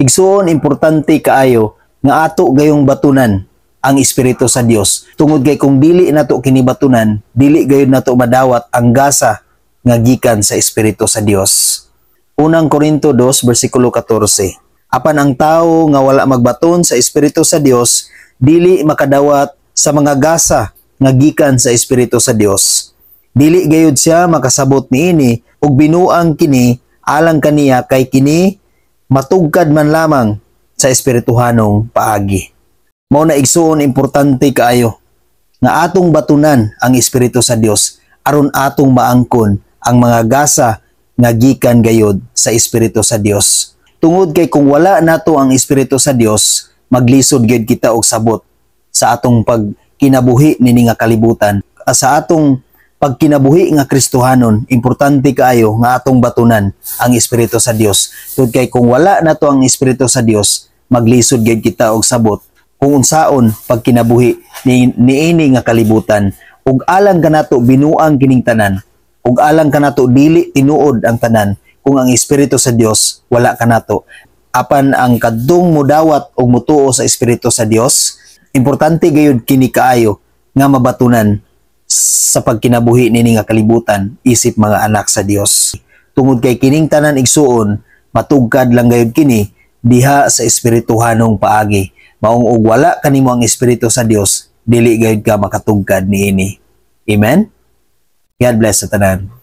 Igsuon, importante kaayo nga ato gayong batunan ang Espiritu sa Dios. Tungod kay kung dili nato kini batunan, dili gayud nato madawat ang gasa nga gikan sa Espiritu sa Dios. Unang Korinto 2 bersikulo 14. Apan ang tawo nga wala magbaton sa Espiritu sa Dios, dili makadawat sa mga gasa nga gikan sa Espiritu sa Dios. Dili gayud siya makasabot niini ug binuang kini alang kaniya kay kini matugkad man lamang sa espirituhanong paagi. Mao na, igsuon, importante kaayo nga atong batunan ang Espiritu sa Dios aron atong maangkon ang mga gasa nga gikan gayod sa Espiritu sa Dios. Tungod kay kung wala nato ang Espiritu sa Dios, maglisod gyud kita og sabot sa atong pagkinabuhi nini nga kalibutan. Sa atong pagkinabuhi nga Kristohanon, importante kaayo nga atong batunan ang Espiritu sa Dios. Tungod kay kung wala nato ang Espiritu sa Dios, maglisod gyud kita og sabot kung unsaon pagkinabuhi ni niini nga kalibutan. Ug alang kanato binuang kining tanan, ug alang kanato dili tinuod ang tanan kung ang Espiritu sa Dios wala kanato. Apan ang kadtong mudawat og mutuo sa Espiritu sa Dios, importante gayud kini kaayo nga mabatunan sa pagkinabuhi nini nga kalibutan isip mga anak sa Dios. Tungod kay kining tanan, igsuon, matugkad lang gayud kini diha sa espirituhanong paagi. Maong og wala kanimo ang Espiritu sa Dios, dili gayud ka makatugkad niini. Amen. God bless sa tanan.